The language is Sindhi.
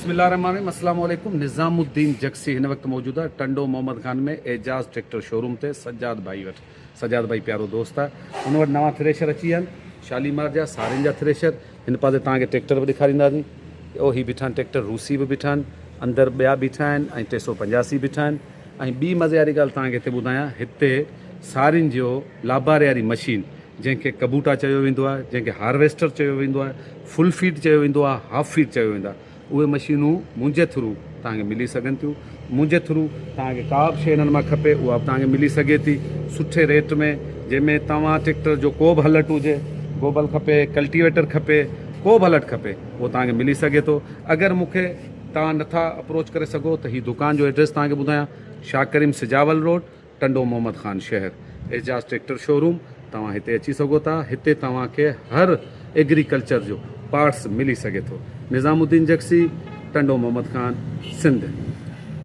بسم الله الرحمن الرحيم اسلام عليڪم نظام الدين جگسي هن وقت موجود آهي ٽنڊو محمد خان ۾ اعجاز ٽريڪٽر شوروم تي سجاد ڀائي وٽ سجاد ڀائي پيارو دوست آهي ان وٽ نوان ٿريشر اچي ويا آهن شاليمار جا سارين جا ٿريشر هن پاسي توهان کي ٽريڪٽر به ڏيکارينداسين او هي بيٺا آهن ٽريڪٽر روسي به بيٺا آهن اندر ٻيا بيٺا آهن ۽ 385 بيٺا آهن ۽ ٻي مزي واري ڳالهه توهان کي هتي ٻڌايان هتي سارين جو لاباري واري مشين جنهن کي ڪبوٽا چيو ويندو آهي، جنهن کي هارويسٽر چيو ويندو آهي، فل فيڊ چيو ويندو آهي، هاف فيڊ چيو ويندو آهي، اهي مشينون منهنجي ٿرو توهان کي ملي سگهن ٿيون. منهنجي ٿرو توهان کي ڪا به شيء انهن مان کپي اها به توهان کي ملي سگهي ٿي سٺي ريٽ ۾ جنهن ۾ توهان ٽريڪٽر جو ڪو به هلٽ هجي، گوبل کپي، ڪلٽيويٽر کپي، ڪو به هلٽ کپي اهو توهان کي ملي سگهي ٿو. اگر مون کي توهان نٿا اپروچ ڪري سگهو ته هي دڪان جو ايڊريس توهان کي ٻڌايان شاهه ڪريم سجاول روڊ، ٽنڊو محمد خان شهر اعجاز ٽريڪٽر شوروم توهان هتي اچي سگهو ٿا هتي توهان کي هر ايگريڪلچر جو پارٽس ملي سگهي ٿو نظام الدين جگسي ٽنڊو محمد خان سنڌ.